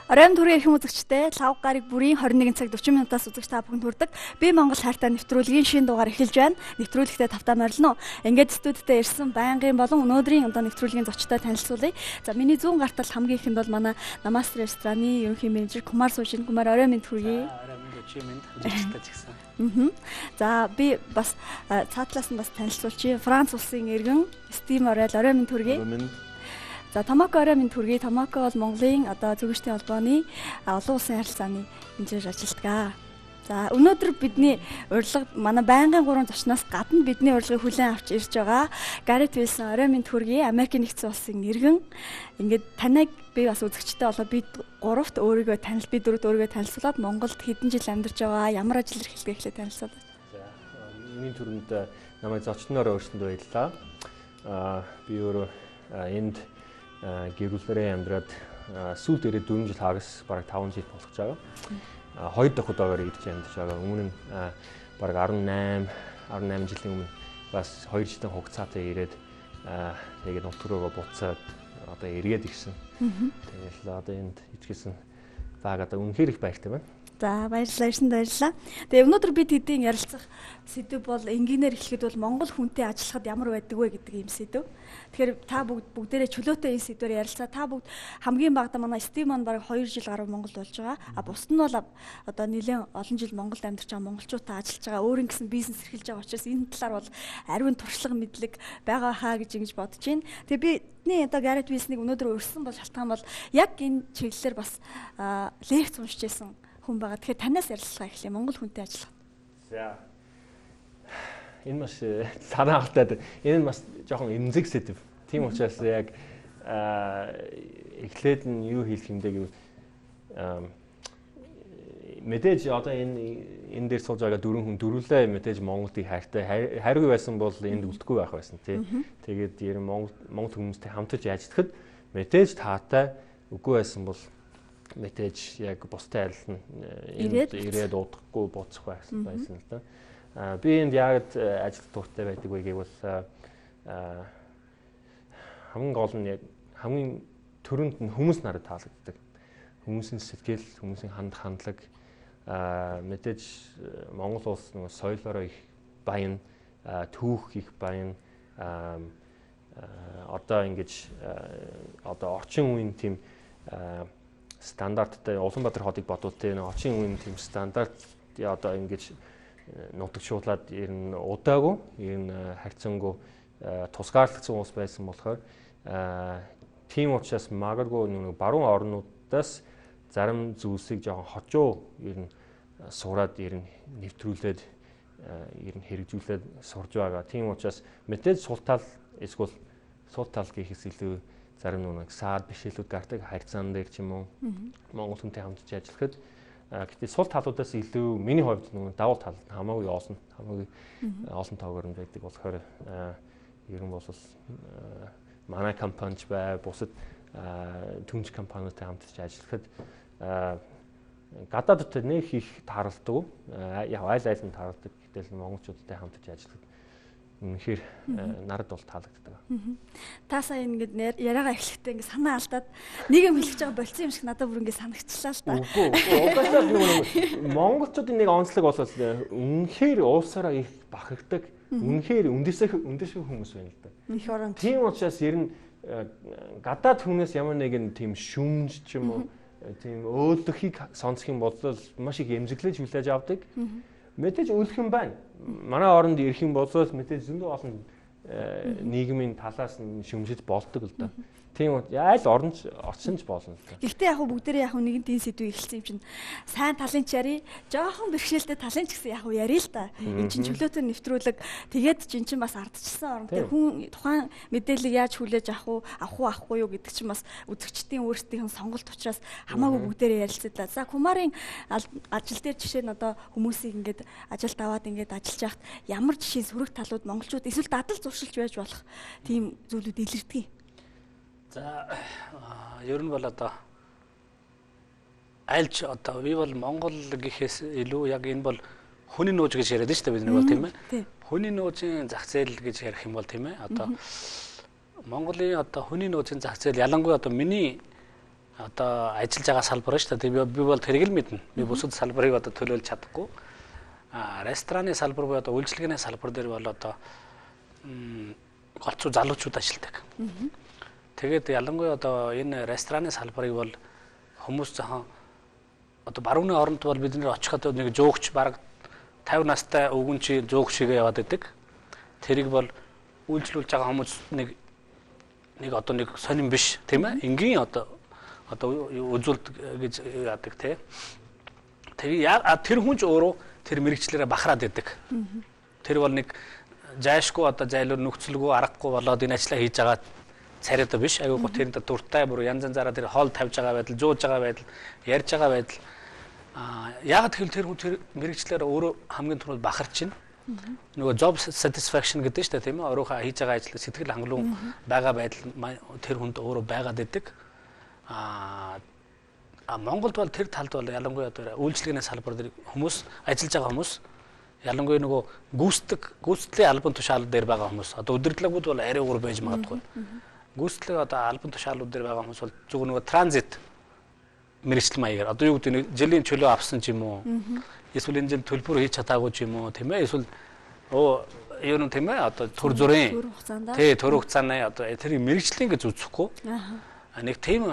Оройн төрийн эрхэм үзэгчдээ лав гараг бүрийн 21 цаг 40 минутаас үзэгч та бүхэнд хүрдэг. Би Монгол хайртай нэвтрүүлгийн шинэ дугаар эхэлж байна. Нэвтрүүлэгтээ тавтаа морилно. Ингээд студидтэй ирсэн байнгын болон өнөөдрийн одоо нэвтрүүлгийн зочтой танилцуулъя. За миний зүүн гартал хамгийн ихэнд бол манай Намастер рестораны ерөнхий менежер Кумар Суужин. Кумар, орой мэнд хүргэе. Орой мэнд, өчигдөр мэнд үзэгчтэй ч гэсэн. За би бас цаатлаас нь бас танилцуулчих. Франц улсын иргэн Стим Орел, орой мэнд хүргэе. Орой мэнд. За Томоко, орой мэнд хүргэе. Томоко бол Монголын одоо зөгчдийн холбооны олон улсын харилцааны менежер ажилладаг. За өнөөдөр бидний урилга манай байнгын гурван зочноос гадна бидний урилгыг хүлээн авч ирж байгаа. Гаррет Вилсон, орой мэнд хүргэе. Америкийн нэгдсэн улсын иргэн. Ингээд танайг би бас үзэгчтэй болоо бид гуравт өөрийгөө танил би дөрөвт өөрийгөө танилцуулаад Монголд хэдэн жил амьдарч байгаа, ямар ажил эрхэлдэг эхлээ танилцуулаач. За миний түрүүнд намайг зочноор өөрсөнд баярлалаа. Би өөрөө энд гэр бүлээрээ амьдраад сүүлд ирээд 4 жил хагас бараг 5 жил болох гэж байгаа. Хоёр дахь удаагаар ирж амьдарч байгаа. Өмнө нь бараг 18 жилийн өмнө бас 2 жилийн хугацаатай ирээд тэгээд нутг руугаа буцаад одоо эргээд ирсэн. Тэгэл одоо энд ичгэсэн баг одоо үнэхээр их баяртай байна. За баярлалаа, ирсэнд баярлалаа. Тэгээ өнөөдөр бид хэдийн ярилцах сэдэв бол энгийнээр эхлэхэд бол Монгол хүнтэй ажиллахад ямар байдаг вэ гэдэг юм сэдэв. Тэгэхээр та бүгд бүгдээрээ чөлөөтэй энэ сэдвээр ярилцаа. Та бүгд хамгийн багадаа манай Стив маань бараг 2 жил гаруй Монголд болж байгаа. А бусд нь бол одоо нэлээд олон жил Монголд амьдарч байгаа монголчуудтай ажиллаж байгаа. Өөрийн гэсэн бизнес эрхэлж байгаа учраас энэ талаар бол ариун туршлага мэдлэг байгаа хаа гэж ингэж бодож байна. Тэгээ бидний одоо Гаррет Вилснийг өнөөдөр урьсан бол шалтгаан бол яг энэ чиглэлээр бас лекц уншиж байсан хүн байгаа. Тэгэхээр танаас ярилцлага эхлэе. Монгол хүнтэй ажиллах. За. Энэ маш санаа алдаад энэ нь бас жоохон эмзэг сэдэв. Тийм учраас яг эхлээд нь юу хэлэх юм бэ гэвэл мэдээж одоо энэ дээр сууж байгаа дөрвөн хүн дөрвөлээ мэдээж Монголыг хайртай. Хайргүй байсан бол энд үлдэхгүй байх байсан тий. Тэгээд ер нь Монгол хүмүүстэй хамтарч ажиллахад мэдээж таатай, үгүй байсан бол мэдээж яг бустай адил нь энд ирээд удахгүй буцах байсан л да. Би энд яагаад ажиллах дуртай байдаг вэ гэвэл хамгийн гол нь яг хамгийн түрүүнд нь хүмүүс надад таалагддаг. Хүмүүсийн сэтгэл, хүмүүсийн хандах хандлага, мэдээж Монгол улс нөгөө соёлоороо их баян, түүх их баян, одоо ингэж одоо орчин үеийн тийм стандарттай Улаанбаатар хотыг бодвол тийм орчин үеийн тийм стандарт одоо ингэж нутагшуулаад ер нь удаагүй, ер нь харьцангуй тусгаарлагдсан улс байсан болохоор тийм учраас магадгүй нэг баруун орнуудаас зарим зүйлсийг жоохон хожуу ер нь сураад ер нь нэвтрүүлээд ер нь хэрэгжүүлээд сурж байгаа. Тийм учраас мэдээж сул тал эсвэл сул тал гэхээс илүү зарим нэг саад бишэлүүд гардаг харьцаан дээр ч юм уу Монгол хүнтэй хамтарч ажиллахад гэтээ сул талуудаас илүү миний хувьд нэг давуу тал хамаагүй олон хамаагүй олон тоогоор нь байдаг болохоор ер нь бол манай компанич бай бусад түнж компаниудтай хамтарч ажиллахад гадаадтай нэг их тааралдаг, яг айл нь тааралдаг, гэтэл монголчуудтай хамтарч ажиллахад үнэхээр нарад бол таалагддаг. Та сая ингээд яриагаа эхлэхдээ ингээд санаа алдаад нэг юм хэлж байгаа болцсон юм шиг надад бүр ингээд санагчлаа л та. Үгүй угаасаа нэг монголчуудын нэг онцлог бол үнэхээр уулсараа их бахархдаг, үнэхээр үндэсэх хүмүүс байна л да. Их орон. Тийм учраас ер нь гадаад хүнээс ямар нэгэн тийм шүмж ч юм уу тийм өөлөхийг сонсох юм бол маш их эмзэглэж хүлээж авдаг. Мэдээж өлөх юм байна. Манай оронд ирэх юм бол мэдээж зөндөө олон нийгмийн талаас нь шүмжиж болдог л да. Тийм айл оронч орчин ч болно л да. Гэхдээ яг бүгдээрээ яг нэгэн тийм сэдв эхэлсэн юм чинь сайн талын ч яри, жоохон бэрхшээлтэй талын ч гэсэн яг яри л да. Энд чинь чөлөөтэй нэвтрүүлэг тэгээд чинь чинь бас ардчилсан орон тэр хүн тухайн мэдээллийг яаж хүлээж авах уу, авахгүй юу гэдэг чинь бас үзэгчдийн өөрсдийнх нь сонголт учраас хамаагүй бүгдээрээ ярилцлаа. За Кумарын ажил дээр жишээ нь одоо хүмүүсийг ингээд ажилд аваад ингээд ажиллаж байхад ямар жишээ сөрөг талууд монголчууд эсвэл дадал зуршилж байж болох тийм зүйлүүд илэрдэг юм. За ер нь бол одоо альж одоо би бол Монгол гэхээс илүү яг энэ бол хүний нууж гэж яриад шүү дээ бид нар бол тийм ээ. Хүний нуужийн зах зээл гэж ярих юм бол тийм ээ. Одоо Монголын одоо хүний нууцын зах зээл ялангуяа одоо миний одоо ажиллаж байгаа салбар шүү дээ. Би бол тэрийг л мэднэ. Би бусад салбарыг одоо төлөөлж чадахгүй. Рестораны салбар буюу одоо үйлчилгээний салбар дээр бол одоо голцоо залуучууд ажилладаг. Тэгээд ялангуяа одоо энэ рестораны салбарыг бол хүмүүс жоохон одоо барууны оронд бол бид нэр очиход нэг зөөгч бараг 50 настай өвгөн чи зөөгч шигээ яваад байдаг. Тэрийг бол үйлчлүүлж байгаа хүмүүс нэг одоо нэг сонин биш тийм ээ. Энгийн одоо үзүүлд гэж яадаг тий. Тэр хүн ч өөрөө тэр мэрэгчлэрээ бахраад байдаг. Тэр бол нэг жайшгүй одоо зайлуур нөхцөлгүй аргагүй болоод энэ ажлаа хийж байгаа царайтай биш. Айгүй гоо тэрэнд дуртай бүр янз янзаараа тэр хоол тавьж байгаа байдал, зууж байгаа байдал, ярьж байгаа байдал. Яагаад гэвэл тэр хүн тэр мэрэгчлэрээ өөрөө хамгийн түрүүнд бахарч байна. Нөгөө job satisfaction гэдэг шүү дээ тийм ээ. Өөрийнхөө хийж байгаа ажил сэтгэл хангалуун байгаа байдал тэр хүнд өөрөө байгаад байдаг. Монголд бол тэр талд бол ялангуяа одоо үйлчилгээний салбар дээр хүмүүс ажиллаж байгаа хүмүүс ялангуяа нөгөө гүйцэтгэлийн албан тушаал дээр байгаа хүмүүс одоо удирдлагууд бол арай өөр байж магадгүй. Гүйцэтгэлийн одоо албан тушаалууд дээр байгаа хүмүүс бол зөвхөн нөгөө транзит мэргэжил маягаар одоо юу гэдэг нэг жилийн чөлөө авсан ч юм уу эсвэл энэ жил төлбөр хийж чадаагүй ч юм уу тийм ээ эсвэл юу нэг тийм ээ одоо төр зүрийн тий төр хугацааны одоо тэр мэргэжлийн гэж үзэхгүй нэг тийм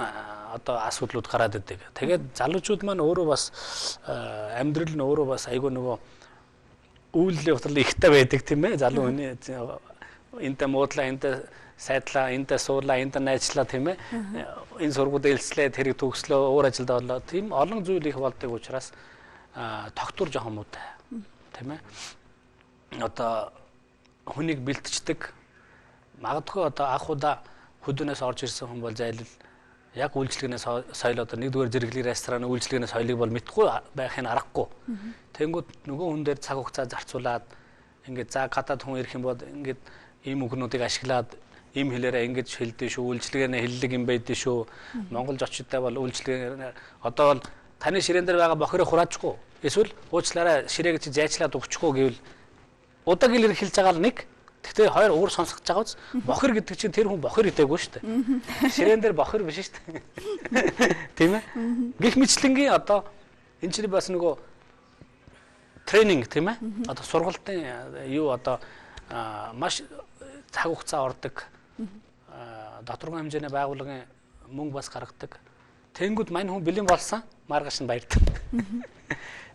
одоо асуудлууд гараад идэг. Тэгээд залуучууд маань өөрөө бас амьдрал нь өөрөө бас айгүй нөгөө үйлдэл явдал ихтэй байдаг тийм ээ. Залуу хүний энтэй муудлаа, энтэй сайдлаа, энтэй суулаа, энтэй найзлаа тийм ээ. Энэ сургууль элслээ, тэрийг төгслөө, өөр ажилд орлоо. Тийм олон зүйл их болдог учраас тогтвор жоохон муутай тийм ээ. Одоо хүнийг бэлтждэг магадгүй одоо анх удаа хөдөөнөөс орж ирсэн хүн бол зайлал яг үйлчилгээний соёл одоо нэгдүгээр зэрэглэлийн рестораны үйлчилгээний соёлыг бол мэдэхгүй байхын аргагүй. Тэнгүүд нөгөө хүн дээр цаг хугацаа зарцуулаад ингээд за гадаад хүн ирэх юм бол ингээд ийм үгнүүдийг ашиглаад ийм хэлээрээ ингэж хэлдэ шүү, үйлчилгээний хэллэг юм байдээ шүү. Монгол зочдтой бол үйлчилгээ одоо бол таны ширээн дээр байгаа бохирыг хураажгүй. Эсвэл уучлаарай ширээг чи зайчлаад өгчихгүй гэвэл удааг л хэлж байгаа л нэг. Гэхдээ хоёр өөр сонсгож байгаа биз? Бохир гэдэг чинь тэр хүн бохир идээгүй шүү дээ. Ширээн дээр бохир биш шүү дээ. Тийм ээ? Гэх мэтлэнгийн одоо энэ чинь бас нөгөө тренинг тийм ээ? Одоо сургалтын юу одоо маш цаг хугацаа ордог. Доторгон хэмжээний байгууллагын мөнгө бас гаргадаг. Тэнгүүд мань хүн бэлэн болсон маргааш нь баярдаг.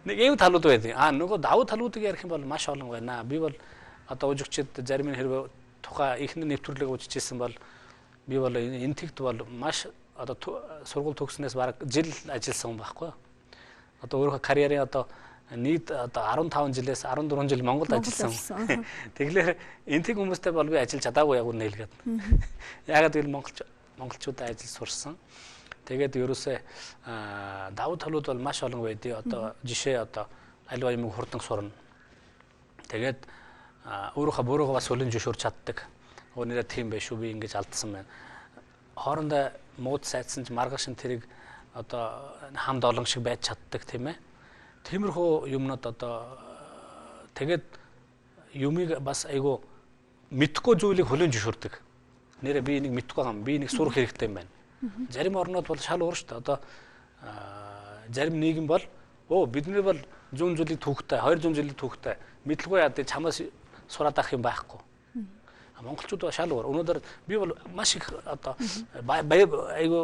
Нэг ийм талууд байдаг. Нөгөө давуу талуудыг ярих юм бол маш олон байна. Би бол одоо үжигчд зарим нь хэрвээ тухай эхний нэвтрүүлэг үжижсэн бол би бол энтэгт бол маш одоо сургууль төгснөөс бараг жил ажилласан хүн байхгүй юу. Одоо өөрийнхөө карьерийн одоо нийт одоо 15 жилээс 14 жил Монголд ажилласан. Тэгэхээр энтэг хүмүүстэй бол би ажиллаж чадаагүй яг үнэ хэлгээд. Яагаад гэвэл монголчуудаа ажил сурсан. Тэгээд ерөөсөө давуу талууд бол маш олон байдیں۔ Одоо жишээ одоо аливаа юм хурдан сурна. Тэгээд өөрийнхөө буруугаа бас хүлээн зөвшөөрч чаддаг. Нэрээ тийм байх шүү, би ингэж алдсан байна. Хоорондоо мууд сайдсан ч маргааш нь тэрийг одоо хамт олон шиг байж чаддаг тийм ээ. Тиймэрхүү юмнууд одоо тэгээд юмыг бас айгүй мэдхгүй зүйлийг хүлээн зөвшөөрдөг. Нэрээ би энийг мэдхгүй байгаа юм. Би энийг сурах хэрэгтэй юм байна. Зарим орнууд бол шал өөр шүү дээ. Одоо зарим нийгэм бол бидний бол 100 жилийн түүхтэй, 200 жилийн түүхтэй мэдлгүй яа чамаас сураад авах юм байхгүй. Монголчууд бол шал өөр. Өнөөдөр би бол маш их одоо айгүй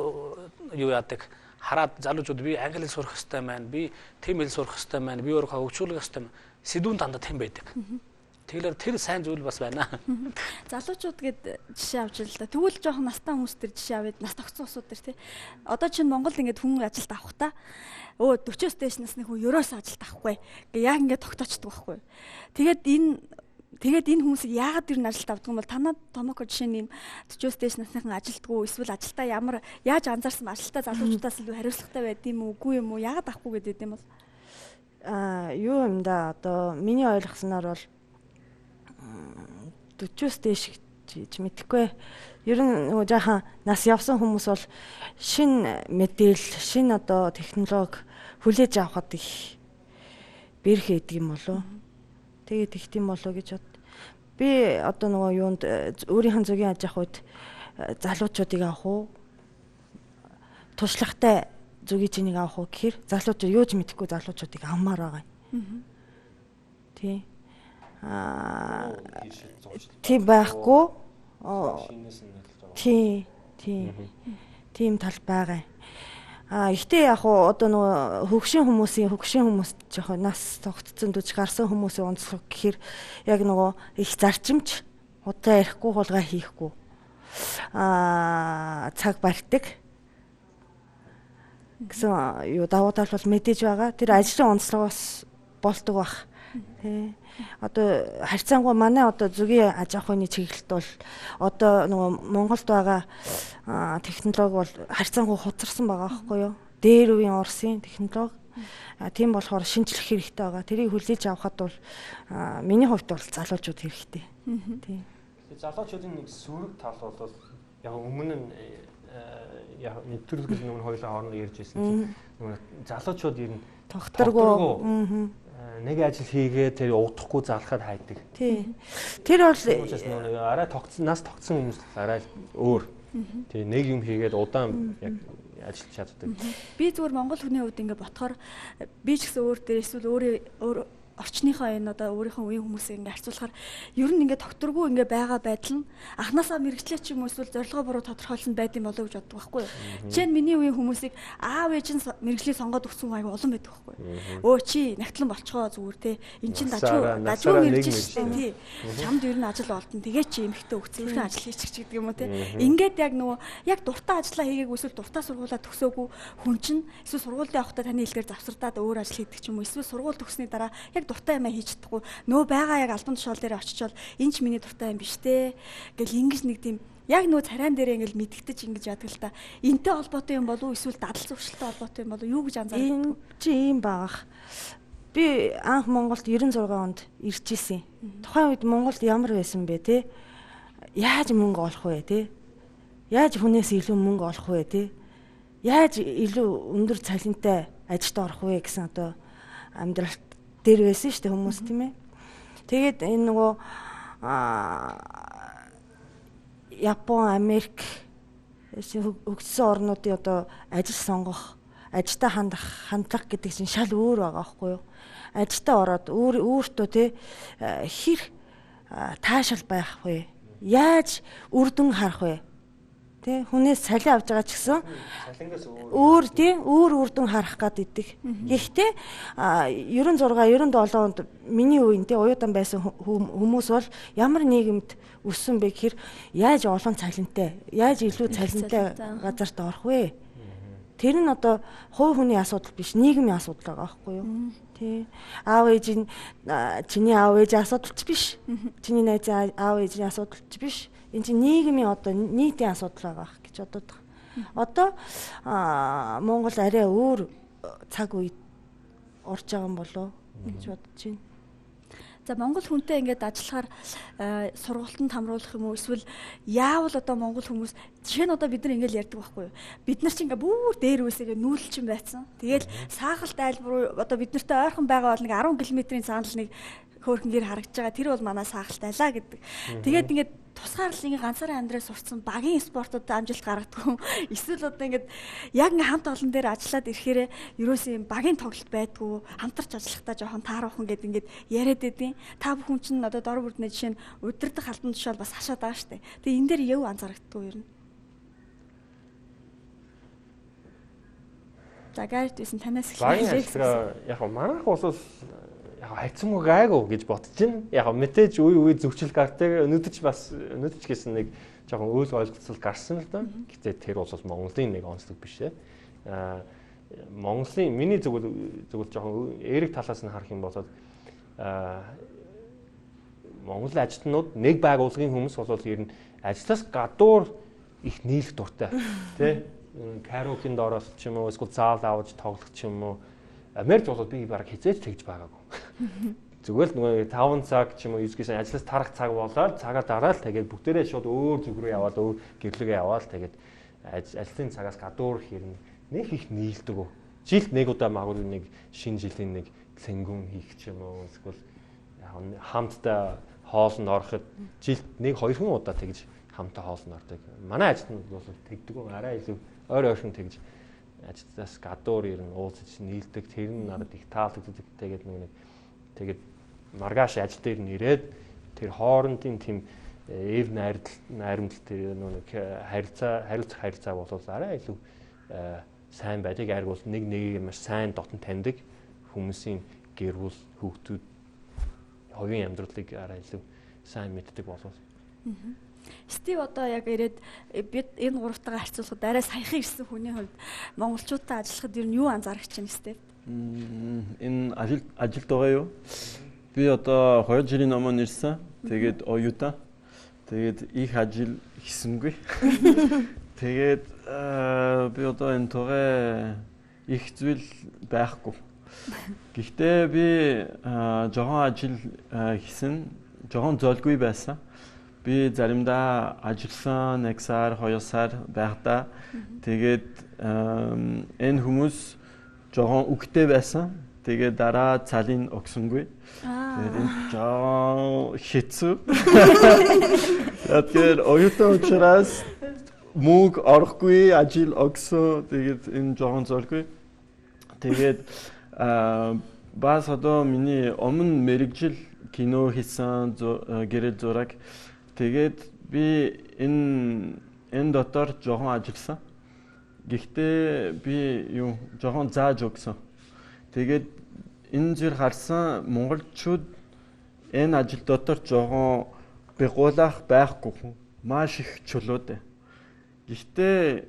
юу яадаг хараад залуучууд би англи хэл сурах хэрэгтэй байна, би тэм хэл сурах хэрэгтэй байна, би өөрийнхөө хөгжүүлэх хэрэгтэй байна. Сэдвүүн дандаа тэм байдаг. Тэгэхээр тэр сайн зүйл бас байна. Залуучууд гээд жишээ авч л да. Тэгвэл жоохон настай хүмүүс төр жишээ аваад нас тогтсон улсууд төр тий. Одоо чинь Монголд ингээд хүн ажилд авах та. 40-оос дээш насны хүн ерөөсөө ажилд авахгүй. Ингээ яг ингээд тогтоочдөг байхгүй. Тэгээд энэ хүмүүсийг яагаад ер нь ажилд авдаг юм бол танаа Томоко жишээ нь ийм 40-оос дээш насныхан ажилдгүй эсвэл ажилдаа ямар яаж анзаарсан ажилдаа залуучуудаас илүү хариуцлагатай байд юм уу үгүй юм уу яагаад авахгүй гэдэг юм бол юу юм да одоо миний ойлгосноор бол 40-оос дээш гэж мэдэхгүй. Ер нь нөгөө жаахан нас явсан хүмүүс бол шинэ мэдээлэл, шинэ одоо технологи хүлээж авахад их бэрх өгдөг юм болов. Тэгээд их тийм болов гэж бод. Би одоо нөгөө юунд өөрийнх нь зүгийн аж ахуйд залуучуудыг авах уу? туршлагатай зүгийн чинийг авах уу гэхээр залуучууд юу ч мэдэхгүй залуучуудыг авмаар байгаа юм. Тий. Тийм байхгүй. Тий. Тий. Тийм тал байгаа. Гэхдээ яг уу одоо нөгөө хөгшин хүмүүс жоохон нас тогтцсон дүж гарсан хүмүүсийн онцлог гэхээр яг нөгөө их зарчимч удаа ярихгүй хулгай хийхгүй цаг барьдаг гэсэн юу давуу тал бол мэдээж байгаа. Тэр ажлын онцлогоос болдог бах. Тий. Одоо харьцангуй манай одоо зүгийн аж ахуйн чиглэлд бол одоо нөгөө Монголд байгаа технологи бол харьцангуй хуцарсан байгаа байхгүй юу? Дээр үеийн Оросын технологи. Тийм болохоор шинжлэх хэрэгтэй байгаа. Тэрийг хүлээж авахад бол миний хувьд бол залуучууд хэрэгтэй. Тийм. Залуучуудын нэг сөрөг тал бол яг өмнө нь яг нэвтрүүлгээс өмнө хоёулаа хоорондоо ярьж байсан чинь нөгөө залуучууд ер нь тогтворгүй нэг ажил хийгээ тэр удахгүй залхаад хайдаг. Тий. Тэр бол арай тогтсон нас тогтсон хүмүүс арай өөр. Тий, нэг юм хийгээд удаан яг ажиллаж чаддаг. Би зүгээр Монгол хүний хувьд ингээ ботхоор би ч гэсэн өөр дээр эсвэл өөр орчныхоо энэ одоо өөрийнхөө үеийн хүмүүсийг ингээ харьцуулахаар ер нь ингээ тогтворгүй ингээ байгаа байдал нь анханасаа мэрэгчлээ ч юм уу эсвэл зорилгоо буруу тодорхойлсон байд юм болоо гэж боддог байхгүй юу. Жишээ нь миний үеийн хүмүүсийг аав ээж нь мэрэгжлийг сонгоод өгсөн хүн аягүй олон байдаг байхгүй юу. Өө чи нагтлан болцгоо зүгээр те. Эн чин дажгүй мэрэгжил шүү дээ тий. Чамд ер нь ажил олдно. Тэгээ чи эмхтэй өгч цэвэрхэн ажил хийчих ч гэдэг юм уу те. Ингээд яг нөгөө яг дуртай ажиллаа хийгээгүй эсвэл дуртай сургуулаа төгсөөгүй хүн чинь эсвэл сургууль явахдаа таны хэлгээр завсардаад өөр ажил хийдэг ч юм уу эсвэл сургууль төгссөний дараа яг дуртай юмаа хийж чадахгүй нөө байгаа яг албан тушаал дээр очичвол энэ ч миний дуртай юм биш те гэл ингэж нэг тийм яг нөө царайн дээр ингээл мэдгдэж ингэж яадаг л та. Энтэй холбоотой юм болов уу эсвэл дадал зуршилтай холбоотой юм болов уу юу гэж анзаардаг? Энэ чи ийм багах. Би анх Монголд 96 онд ирж исэн. Тухайн үед Монголд ямар байсан бэ те? Яаж мөнгө олох вэ те? Яаж хүнээс илүү мөнгө олох вэ те? Яаж илүү өндөр цалинтай ажилд орох вэ гэсэн одоо амьдралт дээр байсан шүү дээ хүмүүс тийм ээ. Тэгээд энэ нөгөө Япон, Америк хөгжсөн орнуудын одоо ажил сонгох, ажилдаа хандах, хандлага гэдэг чинь шал өөр байгаа байхгүй юу? Ажилдаа ороод өөртөө те хэр таашаал байх вэ? Яаж үр дүн харах вэ? Тэ хүнээс цалин авч байгаа ч гэсэн өөр тий өөр үр дүн харах гад идэг. Гэхдээ 96 97 онд миний үеийн тий оюутан байсан хүмүүс бол ямар нийгэмд өссөн бэ гэхээр яаж олон цалинтай, яаж илүү цалинтай газарт орох вэ? Тэр нь одоо хувь хүний асуудал биш, нийгмийн асуудал байгаа байхгүй юу? Тий. Аав ээж нь чиний аав ээж асуудал ч биш. Чиний найзын аав ээжийн асуудал ч биш. Энэ чинь нийгмийн одоо нийтийн асуудал байгаа гэж бодод байгаа. Одоо Монгол арай өөр цаг үед орж байгаа юм болоо гэж бодож байна. За Монгол хүнтэй ингээд ажиллахаар сургалтанд хамруулах юм уу эсвэл яавал одоо монгол хүмүүс жишээ нь одоо бид нар ингээд ярьдаг байхгүй юу? Бид нар чинь ингээд бүр дээр үсэгээ нүүдэлчин байцсан. Тэгээл саахалт айл руу одоо бид нартай ойрхон байгаа бол нэг 10 км-ийн цаана л нэг хөөрхөн гэр харагдаж байгаа. Тэр бол манай саахалт айлаа гэдэг. Тэгээд ингээд тусгаарлал ингээ ганцаараа амьдрал сурцсан багийн спортод амжилт гаргадаг. Эсвэл одоо ингээд яг ингээ хамт олон дээр ажиллаад ирэхээр ерөөсөө юм багийн тоглолт байдгүй, хамтарч ажиллахдаа жоохон тааруухан гэд ингээд яриад байдیں۔ Та бүхэн чинь одоо дор бүрднэ жишээ нь удирдах албан тушаал бас хашаад байгаа штэ. Тэгээ энэ дээр юу анзаарагддгүй ер нь? За Гарт байсан танаас эхлэе. Яг манайх бол яг хайцсангүй гайгүй гэж бодож байна. Яг мэдээж үе үе зөрчил гардаг. Өнөөдөр ч бас өнөөдөр ч гэсэн нэг жоохон үйл ойлголцол гарсан л да. Гэтэ тэр бол Монголын нэг онцлог биш ээ. Монголын миний зөвхөн жоохон эерэг талаас нь харах юм бол Монгол ажилтнууд нэг байгууллагын хүмүүс бол ер нь ажлаас гадуур их нийлэх дуртай тий. Караокенд ороод ч юм уу эсвэл заал авч тоглох ч юм уу. Америкт бол би бараг хизээж тэгж байгаагүй. Зүгээр л нөгөө 5 цаг ч юм уу 9-ээс ажлаас тарах цаг болоод цагаа дараал тэгээд бүгдээрээ шууд өөр зүг рүү яваад өөр гэрлэгээ яваал тэгээд ажлын цагаас гадуур хэрнэ нэг их нийлдэг. Жилд нэг удаа магадгүй нэг шинэ жилийн нэг цэнгүн хийх ч юм уу эсвэл хамтдаа хоолнд ороход жилд нэг хоёрхан удаа тэгж хамтаа хоолнд ордог. Манай ажилтнууд бол тэгдэг. Арай илүү ойр ойрхон тэгж ажилтнаас гадуур ер нь уулзаж нийлдэг. Тэр нь надад их таалагддаг. Тэгээд нэг тэгээд маргааш ажил дээр нь ирээд тэр хоорондын тийм эв найрамдал тэр нэг харилцаа харилцах харилцаа болвол арай илүү сайн байдаг. Айрг бол нэг нэгийг маш сайн дотн таньдаг хүмүүсийн гэр бүл хүүхдүүд хувийн амьдралыг арай илүү сайн мэддэг болов. Стив одоо яг ирээд бид энэ гуравтайгаа харьцуулахад арай саяхан ирсэн хүний хувьд монголчуудтай ажиллахад ер нь юу анзаарч байна, Стив? Энэ ажилд байгаа юу? Би одоо 2 жилийн өмнө ирсэн. Тэгээд оюутан. Тэгээд их ажил хийсэнгүй. Тэгээд би одоо энэ тугай их зүйл байхгүй. Гэхдээ би жоохон ажил хийсэн, жоохон зөөлгүй байсан. Би заримдаа ажилласан 1 сар, 2 сар байхдаа тэгээд энэ хүмүүс жоохон үгтэй байсан. Тэгээд дараа цалин өгсөнгүй. Тэгээд энэ жоохон хэцүү. Тэгэхээр оюутан учраас мөнгө орохгүй, ажил өгсөн. Тэгээд энэ жоохон зөөлгүй. Тэгээд бас одоо миний өмнө мэргэжил кино хийсэн, гэрэл зураг. Тэгээд би энэ дотор жоохон ажилласан. Гэхдээ би юу жоохон зааж өгсөн. Тэгээд энэ зүйл харсан монголчууд энэ ажил дотор жоохон бигуулах байхгүй. Маш их чөлөөтэй. Гэхдээ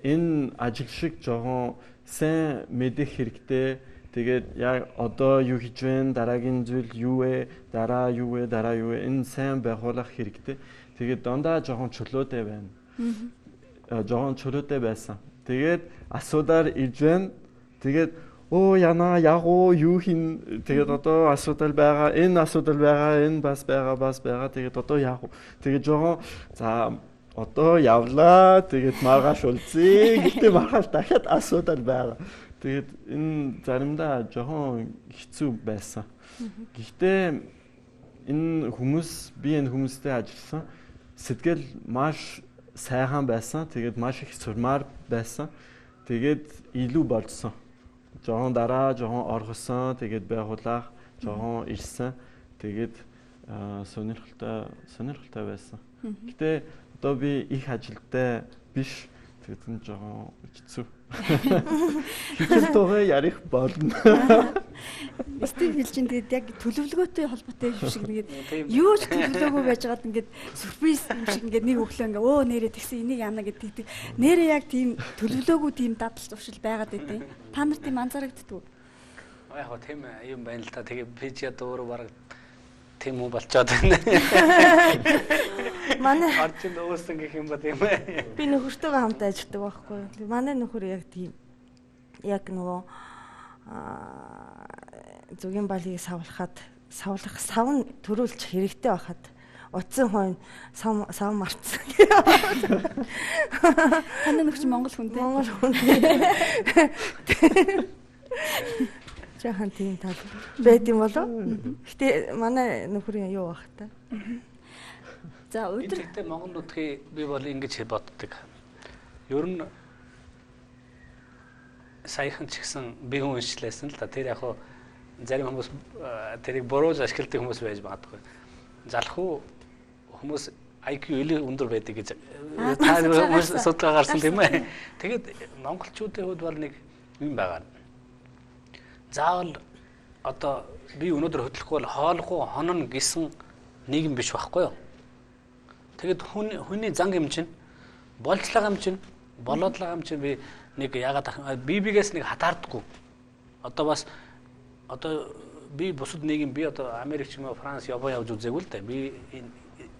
энэ ажил шиг жоохон сайн мэдэх хэрэгтэй. Тэгээд яг одоо юу хийж вэ? Дараагийн зүйл юу вэ? Дараа юу вэ? Дараа юу вэ? Энэ сайн байгуулах хэрэгтэй. Тэгээд дандаа жоохон чөлөөтэй байна. Жоохон чөлөөтэй байсан. Тэгээд асуудал ирж байна. Тэгээд оо яна яг уу юу хин тэгээд одоо асуудал байгаа, энэ асуудал байгаа, энэ бас байгаа, бас байгаа. Тэгээд одоо яг уу. Тэгээд жоохон за одоо явлаа. Тэгээд маргааш уулзъя. Гэхдээ маргааш дахиад асуудал байгаа. Тэгээд энэ заримдаа жоохон хэцүү байсан. Гэхдээ энэ хүмүүс би энэ хүмүүстэй ажилласан. Сэтгэл маш сайхан байсан. Тэгээд маш их сурмаар байсан. Тэгээд илүү болцсон. Жоохон дараа жоохон оргосон. Тэгээд байгууллага жоохон ирсэн. Тэгээд сонирхолтой байсан. Гэтэ одоо би их ажилтай биш. Тэгээд энэ жоохон хэцүү. Хичээл тугай ярих болно. Стив хэлж чинь тэгээд яг төлөвлөгөөтэй холбоотой юм шиг ингээд юу ч төлөвлөөгүй байжгаад ингээд сюрприз юм шиг ингээд нэг өглөө ингээд өө нэрээ тэгсэн энийг яана гэдэг. Нэрээ яг тийм төлөвлөөгүй тийм дадал зуршил байгаад байдیں۔ Та нар тийм анзаарагддаг уу? Яг гоо тийм юм байна л та. Тэгээ би ч ядаа өөрөө бараг тийм үү болчоод байна. Манай орчинд өөсөн гэх юм ба тийм ээ. Би нөхөртөөгөө хамт ажилладаг байхгүй юу. Манай нөхөр яг тийм яг нөгөө зүгийн балыг савлахад савлах сав нь төрүүлж хэрэгтэй байхад утсан хойно сав марцсан. Таны нөхөр чинь монгол хүн тийм. Монгол хүн. Жаахан тийм тал байд юм болов. Гэтэ манай нөхөр юу бах та. За өдөр гэхдээ монгол нутгийн би бол ингэж боддог. Ер нь саяхан ч гэсэн би хүн уншлаасан л та. Тэр яг хуу зарим хүмүүс тэрийг бурууж ашигладаг хүмүүс байж магадгүй. Залхуу хүмүүс IQ илүү өндөр байдаг гэж та хүмүүс судалгаа гарсан тийм ээ. Тэгээд монголчуудын хувьд бол нэг юм байгаа. Заавал одоо би өнөөдөр хөдлөхгүй бол хоолгүй хонон гэсэн нийгэм биш байхгүй юу? Тэгээд хүний зан юм чинь болцлого юм чинь болоодлого юм чинь би нэг яагаад бибигээс нэг хатаардаггүй. Одоо бас одоо би бусад нийгэм би одоо Америк ч юм уу Франц, Япон явж үзээгүй л дээ. Би энэ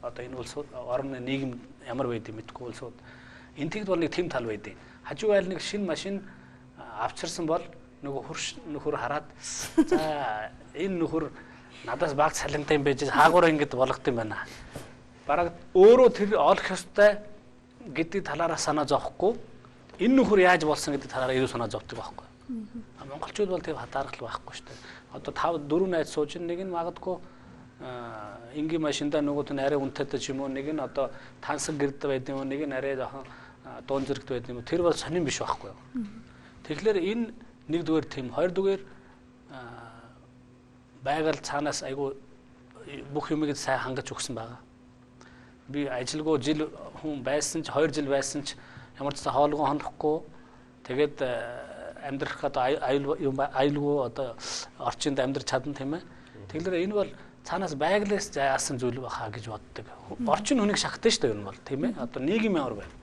одоо энэ улсууд орны нийгэм ямар байдгийг мэдэхгүй улсууд. Энэ тэгд бол нэг тийм тал байдیں۔ Хажуу айл нэг шинэ машин авчирсан бол нөгөө хөрш нөхөр хараад за энэ нөхөр надаас баг цалинтай юм байж хаагураа ингэж болгох юм байна. Бараг өөрөө тэр олох ёстой гэдэг талаараа санаа зовхгүй энэ нөхөр яаж болсон гэдэг талаараа илүү санаа зовдөг байхгүй. Монголчууд бол тийм хатаархал байхгүй шүү дээ. Одоо 5 4 найз сууж нэг нь магадгүй энгийн машиндаа нөгөөт нь арай үнэтэй ч юм уу нэг нь одоо тансаг гэрд байд юм уу нэг нь арай жоохон дуун зэрэгт байд юм уу тэр бол сонин биш байхгүй юу. Тэгэхээр энэ нэгдүгээр тийм, хоёрдугаар байгаль цаанаас айгүй бүх юмыг сайн хангаж өгсөн байгаа. Би ажилгүй жил хүн байсан ч 2 жил байсан ч ямар ч хоолгоо хонохгүй тэгээд амьдрах одоо аюулгүй одоо орчинд амьдрч чадна тийм ээ. Тэгэхээр энэ бол цаанаас байглаас заасан зүйл баха гэж боддог. Орчин хүнийг шахдаг шүү дээ ер нь бол тийм ээ. Одоо нийгэм ямар байна?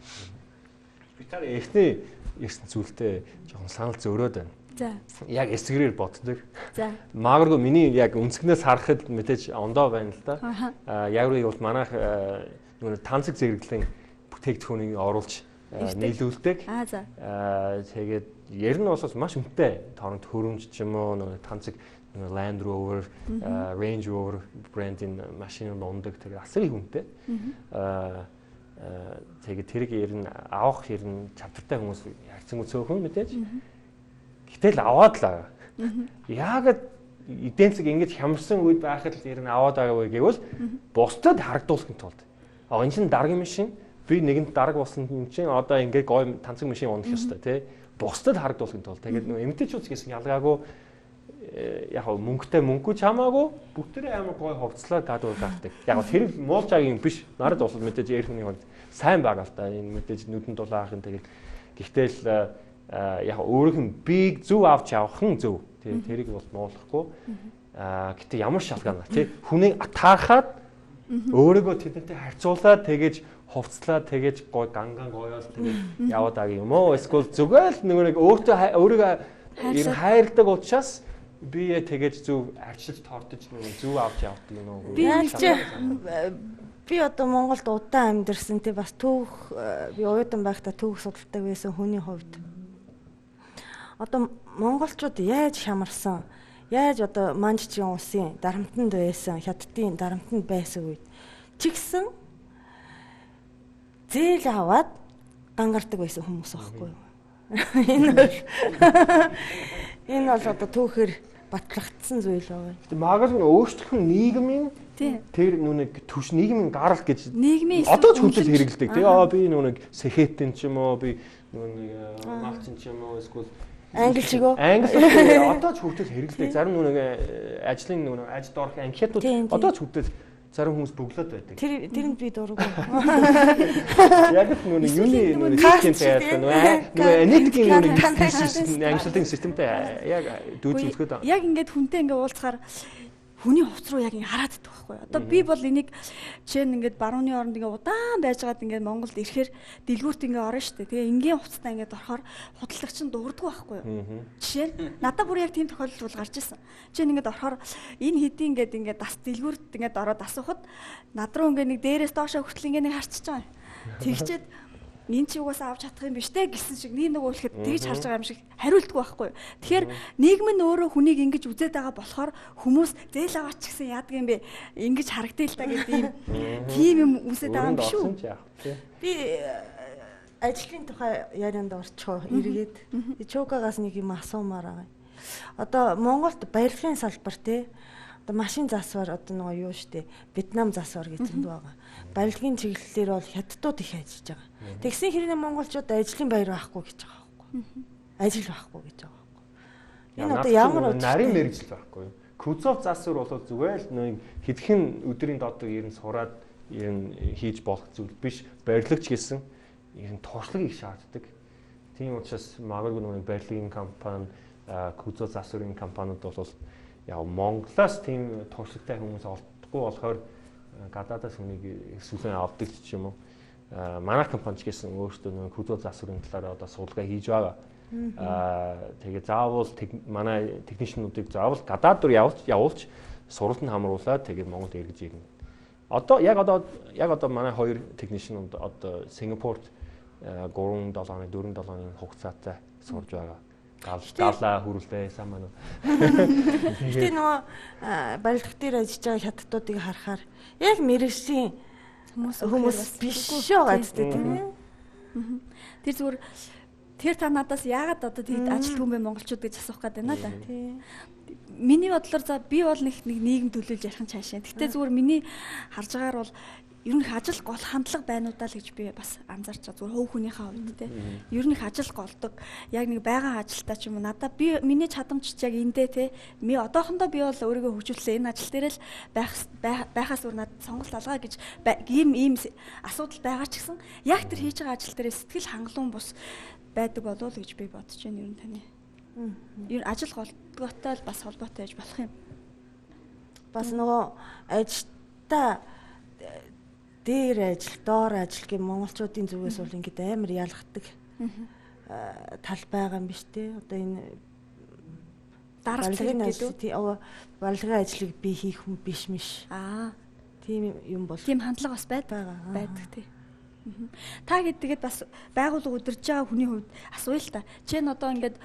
Би таар эхний ярьсан зүйлтэй жоохон санал зөөрөөд байна. За. Яг эсгэрээр боддог. За. Магадгүй миний яг өнцгнээс харахад мэдээж ондоо байна л да. Яг үгүй бол манайх нөгөө танцэг зэрэглэн бүтээгдэхүүнийг оруулж нийлүүлдэг. Аа за. Тэгээд ер нь бол маш үнэтэй торонт хөрөмж ч юм уу нөгөө танцэг Land Rover, Range Rover брендийн машинууд ундаг. Тэгээд асар их үнэтэй. Тэгээд тэрийг ер нь авах ер нь чадвартай хүмүүс харьцангуй цөөхөн мэдээж. Гэтэл аваад л байгаа. Яагаад эдийн засаг ингэж хямарсан үед байхад л ер нь аваад байгаа вэ гэвэл бусдад харагдуулахын тулд. А энэ чинь даргын машин, би нэгэнт дарга болсон юм чинь одоо ингээд гой танцаг машин унах ёстой тий. Бусдад харагдуулахын тулд. Тэгээд нөө эмэгтэйчүүд гэсэн ялгаагүй яг мөнгөтэй мөнгөгүй ч хамаагүй бүгдээрээ амар гой хувцлаа гадуур гардаг. Яг тэр муулж байгаа юм биш. Нарад бол мэдээж эр хүний хувьд сайн байгаа л та. Энэ мэдээж нүдэнд дулаахын тэгэл гэхдээ л яг өөрийнх нь бийг зөв авч явах нь зөв. Тий, тэрийг бол муулахгүй. Гэтэ ямар шалгаана тий. Хүнийг атаархаад өөрийгөө тэдэнтэй харьцуулаад тэгэж хувцлаа тэгэж гой ганган гоёол тэгээд яваад байгаа юм уу? Эсвэл зүгээр л нөгөө нэг өөртөө өөрийгөө ер нь хайрладаг учраас би тэгэж зөв арчилж тордож нөгөө зөв авч явдаг юм уу? Би одоо Монголд удаан амьдарсан тий, бас түүх би оюутан байхдаа түүх судалдаг байсан хүний хувьд. Одоо монголчууд яаж хямарсан, яаж одоо Манжчин улсын дарамтанд байсан, Хятадын дарамтанд байсан үед ч гэсэн зээл аваад гангардаг байсан хүмүүс байхгүй юу? Энэ бол одоо түүхээр батлагдсан зүйл байгаа. Гэтэ магадгүй өөрчлөх нь нийгмийн тэр нүг түвш нийгмийн гарал гэж нийгмийн одоо ч хүртэл хэрэглэдэг тий. Аа би нүг сэхэтэн ч юм уу, би нүг малчин ч юм уу, эсвэл англи чигөө. Англи одоо ч хүртэл хэрэглэдэг. Зарим нүг ажлын нүг ажилд орох анкетууд одоо ч хүртэл зарим хүмүүс бөглөөд байдаг. Тэрэнд би дурггүй. Яг л нүг юуны нүг системтэй ялсан нөгөө аналитикийн нүг амжилтын системтэй яг дүүж үзэхэд яг ингээд хүнтэй ингээд уулзахаар хүний хувц руу яг ингэ хараад идэх байхгүй. Одоо би бол энийг жишээ нь ингээд барууны оронд ингээд удаан байжгаад ингээд Монголд ирэхээр дэлгүүрт ингээд орно шүү дээ. Тэгээ энгийн хувцтай ингээд орохоор худалдагч нь дуурдгүй байхгүй юу. Жишээ нь надад бүр яг тийм тохиолдол бол гарч ирсэн. Жишээ нь ингээд орохоор энэ хэдийн ингээд ингээд дас дэлгүүрт ингээд ороод асуухад над руу ингээд нэг дээрээс доошоо хүртэл ингээд нэг харчиж байгаа юм. Тэгчээд энэ чи угаасаа авч чадах юм биш те гэсэн шиг нэг нэг уулахад тэгж харж байгаа юм шиг хариулдаггүй байхгүй. Тэгэхээр нийгэм нь өөрөө хүнийг ингэж үзээд байгаа болохоор хүмүүс зээл аваач гэсэн яадаг юм бэ? Ингэж харагдъя л та гэдэг юм тийм юм үсэд байгаа юм биш үү? Би ажлын тухай ярианд орчихоо эргээд Чукагаас нэг юм асуумаар байгаа. Одоо Монголд барилгын салбар те одоо машин засвар одоо нөгөө юу штэ Вьетнам засвар гэж зөндөө байгаа. Барилгын чиглэлээр бол хятадууд их ажиллаж байгаа. Тэгсэн хэрнээ монголчууд ажлын баяр байхгүй гэж байгаа байхгүй. Ажил байхгүй гэж байгаа байхгүй. Энэ одоо ямар нарийн мэргэжил байхгүй. Кузов засвар бол зүгээр л нэг хэдхэн өдрийн дотор ер нь сураад ер нь хийж болох зүйл биш. Барилгач гэсэн ер нь туршлага их шаарддаг. Тийм учраас магадгүй нөгөө барилгын компани, кузов засварын компаниуд бол яг Монголоос тийм туршлагатай хүмүүс олдохгүй болохоор гадаадаас хүнийг сүлэн авдаг ч юм уу. Манай компани ч гэсэн өөрсдөө нөгөө кузов засварын талаар одоо судалгаа хийж байгаа. Тэгээ заавал манай технишнуудыг заавал гадаад руу явуулж сургалтанд хамруулаад тэгээд Монголд эргэж ирнэ. Одоо яг одоо манай хоёр технишн одоо Сингапурт 3 7 хоног 4 7 хоногийн хугацаатай сурж байгаа. Галаа хүрүүлээ сайн маань. Гэтэ нөгөө барилга дээр ажиллаж байгаа хятадуудыг харахаар яг мэргэжлийн хүмүүс биш байгаа зү тийм ээ. Тэр зүгээр тэр та надаас яагаад одоо тэгэд ажилтгүй юм бэ монголчууд гэж асуух гээд байна да. Миний бодлоор за би бол нэг нийгэм төлөөлж ярих нь цаашаа. Гэтэ зүгээр миний харж байгаагаар бол Ер нь их ажил гол хандлага байна уу даа л гэж би бас анзаарч байгаа. Зүгээр хувь хүнийхээ хувьд те. Ер нь их ажил голдог. Яг нэг байгаа ажилтаа ч юм уу надаа би миний чадамж ч яг эндээ те. Ми одоохондоо би бол өөрийгөө хөгжүүлсэн энэ ажил дээр л байхаас өөр надад сонголт алгаа гэж ийм асуудал байгаа ч гэсэн яг тэр хийж байгаа ажил дээр сэтгэл хангалуун бус байдаг болов уу гэж би бодож байна ер нь таны. Ер нь ажил голдгоотой л бас холбоотой байж болох юм. Бас нөгөө ажилтаа дээр ажил, доор ажил гэх монголчуудын зүгээс бол ингээд амар ялгадаг тал байгаа юм биш үү? Одоо энэ дарга зэрэг гэдэг барилгын ажлыг би хийх хүн биш миш. Тийм юм бол. Тийм хандлага бас байдаг тий. Та гэдгээд бас байгууллага удирж байгаа хүний хувьд асууя л та. Жишээ нь одоо ингээд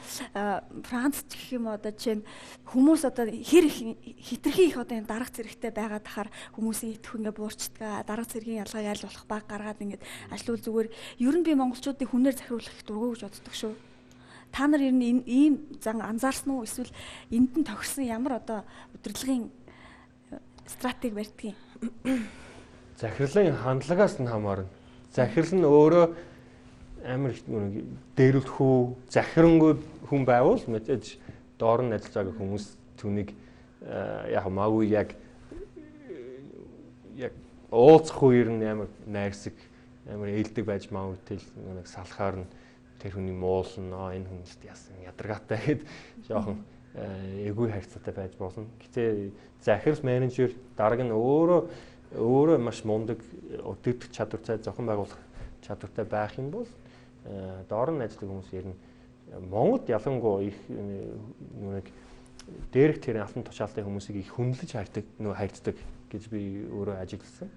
Франц ч гэх юм уу одоо жишээ нь хүмүүс одоо хэр их хитрхи их одоо энэ дарга зэрэгтэй байгаад тахаар хүмүүсийн итгэх ингээд буурчдгаа, дарга зэргийн ялгааг аль болох баг гаргаад ингээд ажилуул зүгээр ер нь би монголчуудыг хүнээр захируулах их дургүй гэж боддог шүү. Та нар ер нь энэ ийм зан анзаарсан уу эсвэл энд нь тохирсон ямар одоо удирдлагын стратеги барьдгийг? Захирлын хандлагаас нь хамаарна. Захирал нь өөрөө амар дээрүүлэх үү, захирангүй хүн байвал мэдээж доор нь ажиллаж байгаа хүмүүс түүнийг яг маггүй яг уулзах үеэр нь амар найрсаг, амар ээлдэг байж магадгүй тэл нэг салахаар нь тэр хүний муулна, энэ хүн яасан ядаргаатай гэд жоохон эгүй харьцаатай байж болно. Гэтэ захирал менежер дарга нь өөрөө маш мундаг удирдах чадвартай, зохион байгуулах чадвартай байх юм бол доор нь ажилладаг хүмүүс ер нь Монголд ялангуяа их нэг дээрх тэрийн алтан тушаалтай хүмүүсийг их хүндлэж хайрдаг гэж би өөрөө ажигласан.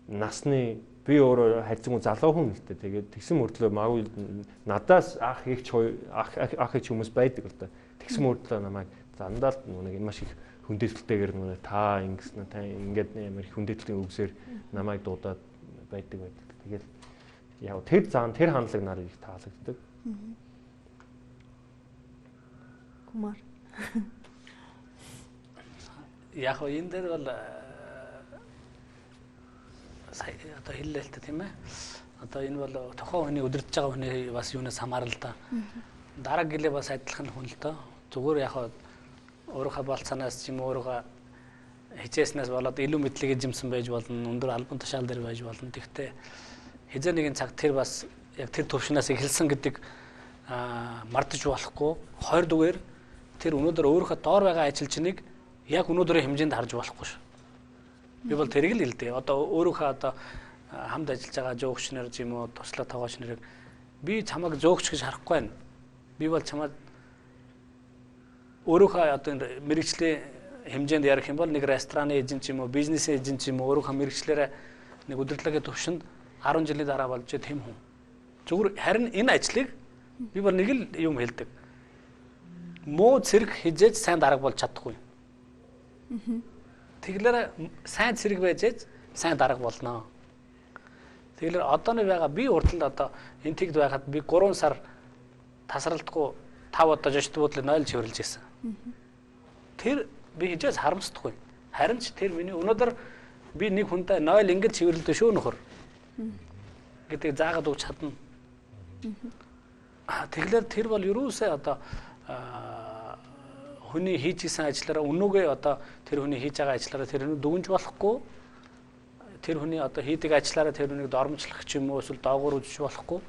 Насны би өөрөө хайрцаггүй залуу хүн л дээ. Тэгээд тэгсэн мөртлөө магадгүй надаас ах эгч ах эгч хүмүүс байдаг л да. Тэгсэн мөртлөө намайг зандаа л нэг маш их хүндэтгэлтэйгээр нүг та ингэсэн та ингээд амар хүндэтгэлтийн үгсээр намайг дуудаад байдаг. Тэгэл яг тэр зан тэр хандлага нарыг их таалагддаг. Кумар. Яг энэ дээр бол одоо хэллээ л та тийм ээ. Одоо энэ бол тухайн хүний удирдах байгаа хүний бас юунаас хамаарал та. Дараа гэлээ бас адилхан хүн л доо. Зүгээр яг өөрийнхөө болцоонаас ч юм өөрийнхөө хичээснээс болоод илүү мэдлэг эзэмсэн байж болно, өндөр албан тушаал дээр байж болно. Тэгэхдээ хэзээ нэгэн цаг тэр бас яг тэр төвшнөөс эхэлсэн гэдэг мартаж болохгүй. 20 дугаар тэр өнөөдөр өөрийнхөө доор байгаа ажилчныг яг өнөөдрийн хэмжээнд харж болохгүй шүү. Би бол тэрийг л хэлдэг. Одоо өөрийнхөө одоо хамт ажиллаж байгаа зөөгч нар ч юм уу, туслаа тоогооч нарыг би чамайг зөөгч гэж харахгүй байна. Би бол чамайг өөрийнхөө одоо энэ мэрэгжлийн хэмжээнд ярих юм бол нэг рестораны эзэн ч юм уу, бизнесийн эзэн ч юм уу өөрийнхөө мэрэгчлэрээ нэг удирдлагын төвшөнд 10 жилийн дараа болж тийм хүн. Зүгээр харин энэ ажлыг би бол нэг л юм хэлдэг. Муу цэрэг хизээж сайн дарга болж чадахгүй. Тэгэлэр сайн цэрэг байж сайн дарга болно. Тэгэлэр одооны байгаа би урдланд одоо энэ тэгд байхад би 3 сар тасралтгүй 5 удаа жошт буудлын 0 чивэрлж ирсэн. Тэр би хижээс харамсдаггүй. Харин ч тэр миний өнөөдөр би нэг хүнтэй 0 ингэж чивэрлдэг шүү нөхөр гэдэг заагаад өгч чадна. Тэгэлэр тэр бол ерөөсөө одоо хүний хийж исэн ажлаараа үнүүгээ одоо тэр хүний хийж байгаа ажлаараа тэр хүн дүгнж болохгүй. Тэр хүний одоо хийдэг ажлаараа тэр хүнийг дормжлох ч юм уу эсвэл доогуур үзэж болохгүй.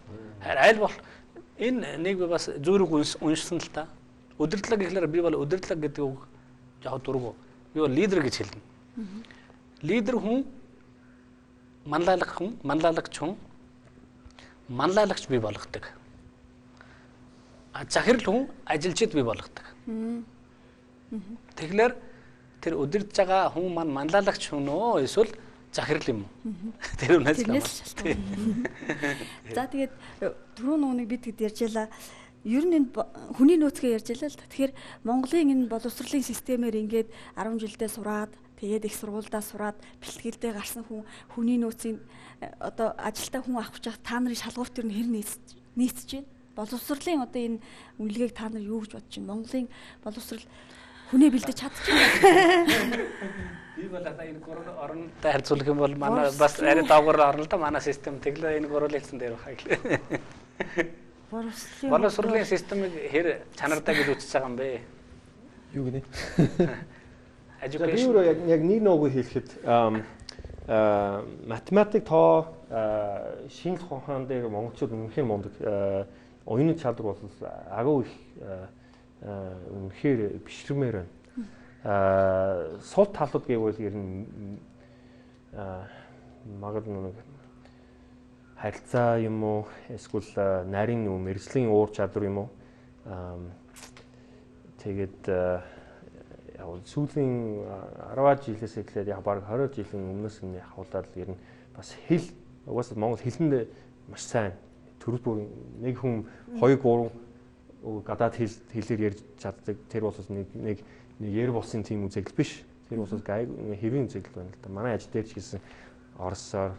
Харин аль бол энэ нэг би бас зүүрэг уншсан л та. Удирдлага гэхлээр би бол удирдлага гэдэг үг яг дургу. Би бол лидер гэж хэлнэ. Лидер хүн манлайлах хүн, манлайлагч хүн манлайлагч бий болгодог. А захирал хүн ажилчид бий болгодог. Тэгэхээр тэр удирдах байгаа хүн маань манлайлагч хүн үү эсвэл захирал юм уу? Тэр үнээс л. За тэгээд түрүүн нүг бид хэд ярьж ялаа. Ер нь энэ хүний нөөцгөө ярьж ялаа л та. Тэгэхээр Монголын энэ боловсролын системээр ингээд 10 жилдээ сураад тэгээд их сургуульдаа сураад бэлтгэлдээ гарсан хүн хүний нөөцийн одоо ажилтаа хүн авах гэж та нарын шалгуурт ер нь хэр нийцэж байна? Боловсролын одоо энэ үнэлгээг та нар юу гэж бодож байна? Монголын боловсрол Хүнээ бэлдэж чадчихна. Би бол одоо энэ гурван оронтой харьцуулах юм бол манай бас арай доогуур орно л да манай систем тэглээ энэ гурван хэлсэн дээр баха гэлээ. Боловсролын системийг хэр чанартай гэж үзэж байгаа юм бэ? Юу гинэ? Education. Би өөрөө яг нэг нууг хэлэхэд математик тоо шинжлэх ухаан дээр монголчууд үнэхээр мундаг. Оюуны чадвар бол агуу их үнэхээр бишрмээр байна. Сул талууд гэвэл ер нь магадгүй нэг харилцаа юм уу эсвэл нарийн нүү мэргэжлийн уур чадвар юм уу. Тэгээд яг сүүлийн 10 жилээс эхлээд яг бараг 20 жилийн өмнөөс нь ахуулаад ер нь бас хэл угаасаа монгол хэлэнд маш сайн төрөл бүр нэг хүн 2 3 гадаад хэлээр ярьж чаддаг. Тэр бол нэг нэг яр булсын тийм үзэгдэл биш. Тэр бол гайг хэвийн үзэгдэл байна л да. Манай ажил дээр ч гэсэн оросоор,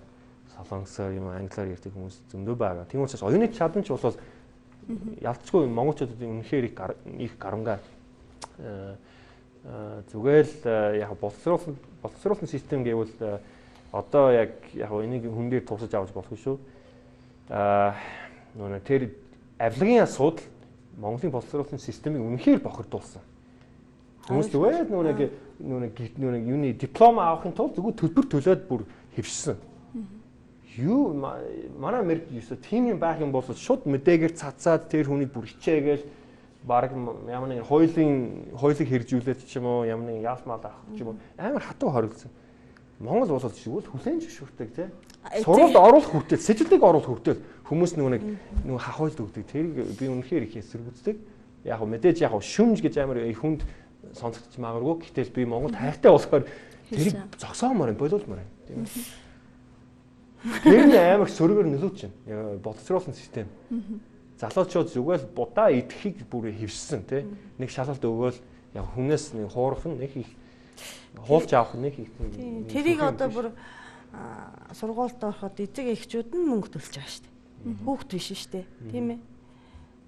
солонгосоор юм англиар ярьдаг хүмүүс зөндөө байгаа. Тийм учраас оюуны чадамж бол ялцгүй монголчуудад үнэхээр их гарамгаа. Зүгээр л яг боловсруулсан систем гэвэл одоо яг энийг хүн дээр тусаж авч болохгүй шүү. Нөгөө тэр авилгын асуудал Монголын боловсруулсан системийг үнэхээр бохирдуулсан. Хүмүүс зүгээр нөгөө юуны диплом авахын тулд зүгээр төлбөр төлөөд бүр хэвшсэн. Юу манай мэрэг юусоо тийм юм байх юм бол шууд мэдээгээр цацаад тэр хүнийг бүр хичээгээл баг ямар нэгэн хуулийг хэрэгжүүлээд ч юм уу ямар нэгэн яалт мал авах ч юм уу амар хатуу хоригдсон. Монгол бол зүгээр хүлээн зөвшөөрдөг тий. Сургуульд оруулах хүртэл, сэжиглийг оруулах хүртэл хүмүүс нөгөө хахуйлд өгдөг. Тэрийг би үнэхээр их эсэргүүцдэг. Яг мэдээж яг шүмж гэж амар их хүнд сонсогдож магадгүй. Гэтэл би Монголд хайртай болохоор тэрийг зогсоомоор юм, болиулмаар юм. Тийм ээ. Тэр нь амар сөргөөр нөлөөч юм. Боловсруулсан систем. Залуучууд зүгээр л будаа идэхийг бүр хэвшсэн тий. Нэг шалгалт өгөөл яг хүнээс нэг хуурах нь нэг их хуулж авах нь нэг их. Тэрийг одоо бүр сургуульд ороход эцэг эхчүүд нь мөнгө төлж байгаа шүү дээ. Хүүхд биш шүү дээ. Тийм ээ.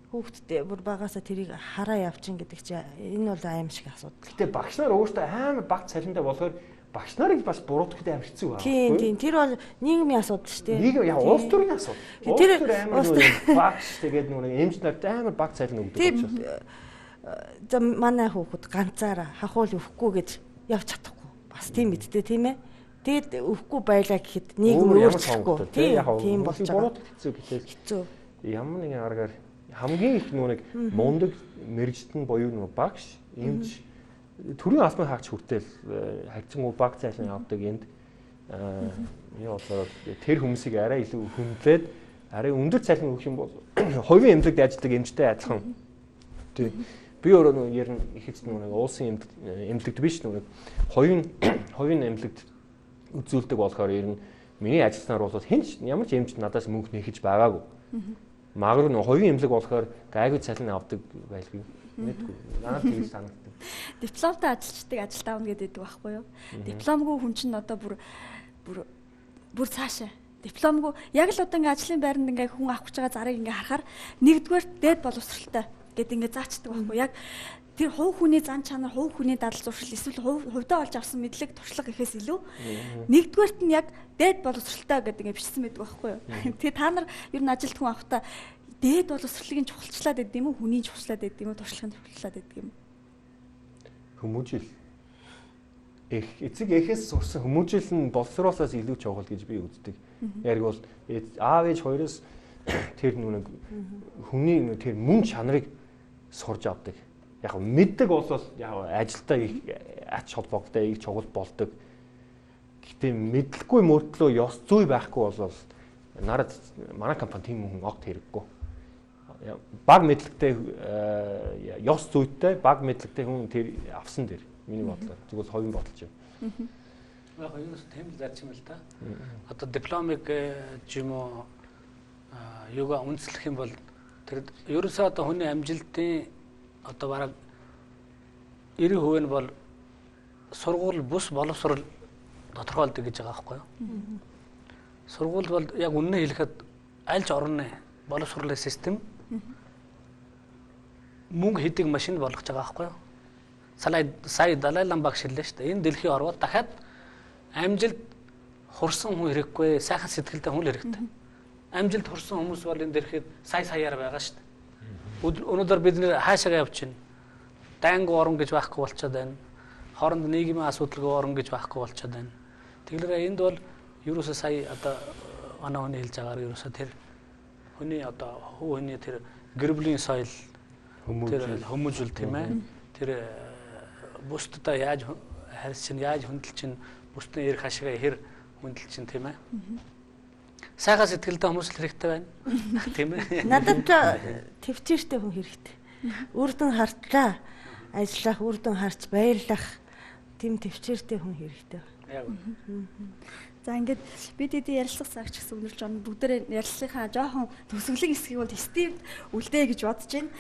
Хүүхдтэй бүр багасаа тэрийг хараа явчин гэдэг чи энэ бол аим шиг асуудал. Гэтэ багш нар өөртөө амар баг цалинтай болохоор багш нарыг бас буруутгах амар хэцүү байна. Тийм тийм тэр бол нийгмийн асуудал шүү дээ. Нийгэм яг улс төрийн асуудал. Тэр амар багш тэгээд нөгөө эмч нарт амар баг цалин өгдөг учраас. За манай хүүхэд ганцаараа хахуул өгөхгүй гэж явж чадахгүй. Бас тийм мэдтэй тийм ээ. Тэгээд өгөхгүй байлаа гэхэд нийгэм өөрчлөхгүй. Тийм болж байгаа. Буруутгах хэцүү гэтэл хэцүү. Ямар нэгэн аргаар хамгийн их нөгөө нэг мундаг мэргэжтэн буюу нөгөө багш, эмч төрийн албан хаагч хүртэл харьцангуй баг цайлан авдаг энд. Миний бодлоор тэр хүмүүсийг арай илүү хүндлээд арай өндөр цалин өгөх юм бол хувийн эмнэлэгт ажилладаг эмчтэй адилхан. Тий. Би өөрөө нөгөө ер нь их хэцүү нөгөө уулсын эмнэлэгт биш нөгөө хувийн эмнэлэгт үзүүлдэг болохоор ер нь миний ажилласнаар бол хэн ч ямар ч эмч надаас мөнгө нэхэж байгаагүй. Магадгүй нөгөө хувийн эмнэлэг болохоор гайгүй цалин авдаг байлгүй. Мэдгүй. Надад тэгж санагддаг. Дипломтой ажилчдаг ажилд авна гэдэг байхгүй юу? Дипломгүй хүн чинь одоо бүр цаашаа. Дипломгүй яг л одоо ингээ ажлын байранд ингээ хүн авах гэж байгаа зарыг ингээ харахаар нэгдүгээр дээд боловсралтай гэд ингээ заачдаг байхгүй юу? Яг тэр хувь хүний зан чанар, хувь хүний дадал зуршил эсвэл хувьдаа олж авсан мэдлэг, туршлага гэхээс илүү нэгдүгээрт нь яг дээд боловсралтай гэдэг ингээ бичсэн байдаг байхгүй юу? Тэгээ та нар ер нь ажилд хүн авахдаа дээд боловсролыг чухалчлаад байдаг юм уу? Хүний чухалчлаад байдаг юм уу? Туршлагын чухалчлаад байдаг юм уу? Хүмүүжил. Их эцэг эхээс сурсан хүмүүжил нь боловсруулсаас илүү чухал гэж би үздэг. Яг бол аав ээж хоёроос тэр нэг хүний тэр мөн чанарыг сурж авдаг. Яг мэддэг бол яг ажилдаа их ач холбогдолтой их чухал болдог. Гэтэ мэдлэхгүй мөртлөө ёс зүй байхгүй бол нарад манай компани тийм хүн огт хэрэггүй. Баг мэдлэгтэй ёс зүйтэй баг мэдлэгтэй хүн тэр авсан дээр миний бодлоор зүгээр хувийн бодол юм. Яг юус тийм л зарчим л та. Одоо дипломыг ч юм уу юугаа үндэслэх юм бол тэр ерөөсөө одоо хүний амжилтын одоо бараг 90% нь бол сургууль бус боловсрол тодорхойлдог гэж байгаа байхгүй юу? Сургууль бол яг үнэнээ хэлэхэд аль ч орны боловсролын систем мөнгө хийдэг машин болгож байгаа байхгүй юу? Сая Далай Лама багш хэллээ шүү дээ. Энэ дэлхийн орвол дахиад амжилт хурсан хүн хэрэггүй, сайхан сэтгэлтэй хүн л хэрэгтэй. Амжилт хурсан хүмүүс бол энэ дэлхийд сая саяар байгаа шүү дээ. Өнөөдөр бид нэр хаашаа явж байна? Дайнгүй орон гэж байхгүй болчиход байна. Хооронд нийгмийн асуудалгүй орон гэж байхгүй болчиход байна. Тэгэхээр энд бол ерөөсөө сая одоо манай хүний хэлж байгаагаар ерөөсөө тэр хүний одоо хүний тэр гэр бүлийн соёл хүмүүжил тийм ээ. Тэр бусдад яаж харьцаж, яаж хүндэлж чинь, бусдын эрх ашигаа хэр хүндэлж чинь тийм ээ. Сайхан сэтгэлтэй хүмүүс л хэрэгтэй байна. Тийм ээ. Надад төвчээртэй хүн хэрэгтэй. Үр дүн хартлаа ажиллах, үр дүн харж баярлах тийм төвчээртэй хүн хэрэгтэй. Яг. За ингээд бид эдийн ярилцах цаг ч гэсэн өндөрлж байна. Бүгдээрээ ярилцлахаа жоохон төсөглөг хэсгийг бол Стив үлдээ гэж бодож байна.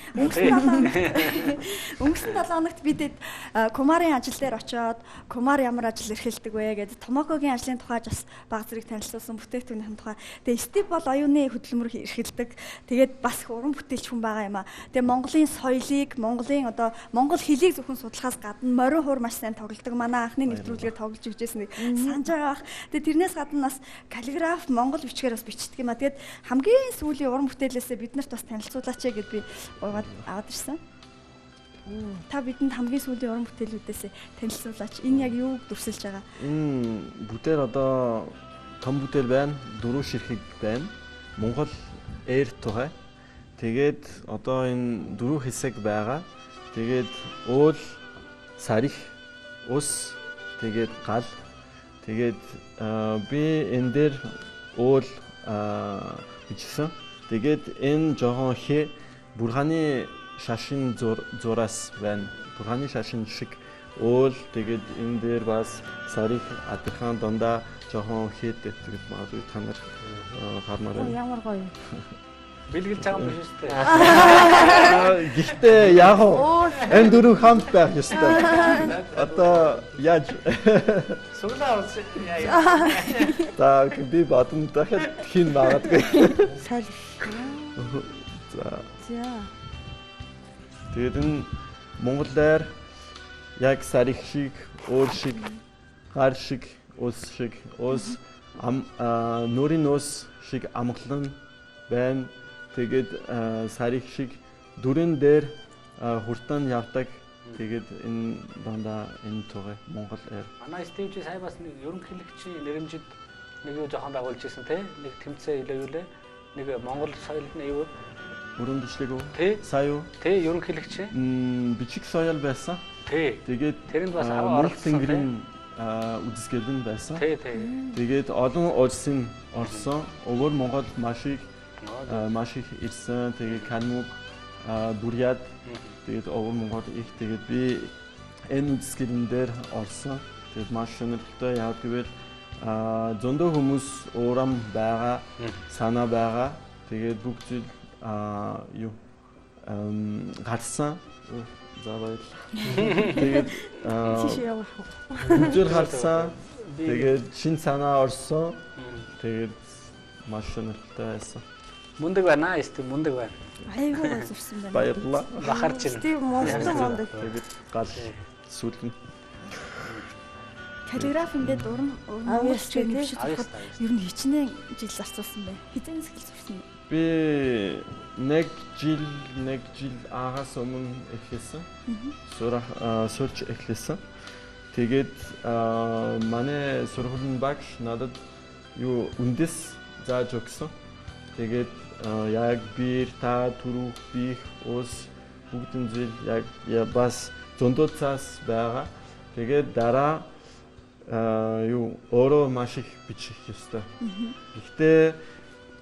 Өнгөрсөн 7 хоногт бид Кумарын ажил дээр очиод Кумар ямар ажил эрхэлдэг вэ гэдэг Томокогийн ажлын тухай бас баг зэрэг танилцуулсан бүтээгдэхүүнийхэн тухай. Тэгээ Стив бол оюуны хөдөлмөр эрхэлдэг. Тэгээд бас их уран бүтээлч хүн байгаа юм а. Тэгээ Монголын соёлыг, Монголын одоо монгол хэлийг зөвхөн судлахаас гадна морин хуур маш сайн тоглодог. Манай анхны нэвтрүүлгээр тоглож өгчээсэн нэг санаж байгаа бах. Тэгээ тэрнээс гадна бас каллиграф монгол бичгээр бас бичдэг юм а. Тэгээд хамгийн сүүлийн уран бүтээлээсээ бид нарт бас танилцуулаач гэд би угаад аваад ирсэн. Та бидэнд хамгийн сүүлийн уран бүтээлүүдээс танилцуулаач. Энэ яг юуг дүрсэлж байгаа? Энэ бүтээл одоо том бүтээл байна. 4 ширхэг байна. Монгол Air тухай. Тэгээд одоо энэ 4 хэсэг байгаа. Тэгээд уул, сарих, ус, тэгээд гал. Тэгээд би энэ дээр уул бичсэн. Тэгээд энэ жоохон хэ бурханы шашин зураас байна. Бурханы шашин шиг уул. Тэгээд энэ дээр бас сарих адирхан дундаа жоохон хэд тэгээд магадгүй та нар хармаар байна. Ямар гоё. Бэлгэлж байгаа юм биш үү? Гэхдээ яг энэ дөрөв хамт байх ёстой. Одоо яаж суглаа яа. За би бодно дахиад хин магадгүй. Салхи. За. За. Тэгээд энэ монголоор яг сарих шиг, өөр шиг, гар шиг, ус шиг, ус нүрийн ус шиг амгалан байна. Тэгээд сарих шиг дүрэн дээр хурдан явдаг. Тэгээд энэ дандаа энэ тугай Монгол Air. Манай Стив чи сая бас нэг ерөнхийлөгчийн нэрэмжид нэг юу жоохон байгуулж ирсэн те. Нэг тэмцээн илээ юу лээ. Нэг Монгол соёл нь юу? Өрөн бичлэг үү? Тэ. Сая юу? Тэ, ерөнхийлөгч. Бичиг соёл байсан. Тэ. Тэгээд тэрэнд бас аваа оролцсон тэнгэрийн үзэсгэлэн байсан. Тэ, тэ. Тэгээд олон улсын орсон. Өвөр Монгол маш их ирсэн. Тэгээд Калмук, Бурят, тэгээд өвөр Монгол их. Тэгээд би энэ үзэсгэлэн дээр орсон. Тэгээд маш сонирхолтой. Яг гэвэл зөндөө хүмүүс урам байгаа, санаа байгаа. Тэгээд бүх зүйл юу гарсан. За баярлалаа. Тэгээд тийш явах. Бүх зүйл гарсан. Тэгээд шин санаа орсон. Тэгээд маш сонирхолтой байсан. Мундаг байна аа, Стив мундаг байна. Айгүй гоё зурсан байна. Баярлалаа. Бахарч байна. Стив мундаг мундаг. Тэгээд гал сүүлэн. Каллиграф ингээд уран бичгээр бичиж зурхад ер нь хичнээн жил зарцуулсан бэ? Хэзээ эхэлж зурсан бэ? Би нэг жил агаас өмнө эхэлсэн. Сурч эхэлсэн. Тэгээд манай сургуулийн багш надад юу үндэс зааж өгсөн. Тэгээд яг бир, та, түрүүх, бих, ус бүгдэн зүйл яг бас зөндөө цаас байгаа. Тэгээд дараа юу өөрөө маш их бичих ёстой. Гэхдээ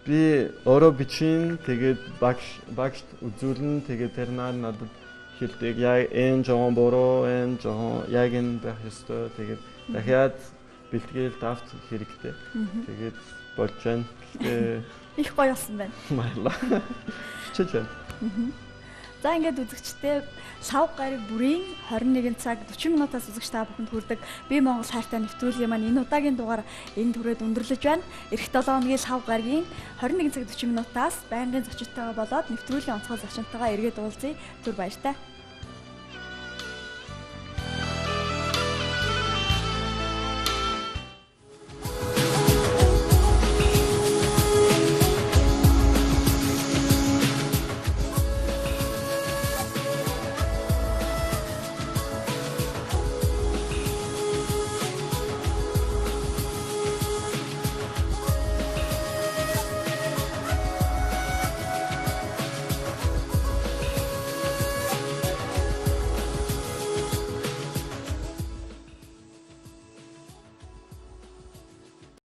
би өөрөө бичин, тэгээд багшд үзүүлнэ, тэгээд тэр нар надад хэлдэг яг энэ жоохон буруу, энэ жоохон яг энэ байх ёстой. Тэгээд дахиад бэлтгэл давт хэрэгтэй. Тэгээд болж байна. Гэхдээ их гоё болсон байна. Баярлалаа. Хичээж байна. За ингээд үзэгчдээ лав гараг бүрийн 21 цаг 40 минутаас үзэгч та бүхэнд хүрдэг Би Монгол хайртай нэвтрүүлгийн маань энэ удаагийн дугаар энэ түрээд өндөрлөж байна. Ирэх 7 хоногийн лав гарагийн 21 цаг 40 минутаас байнгын зочидтойгоо болоод нэвтрүүлгийн онцгой зочинтойгоо эргээд уулзъя. Түр баяртай.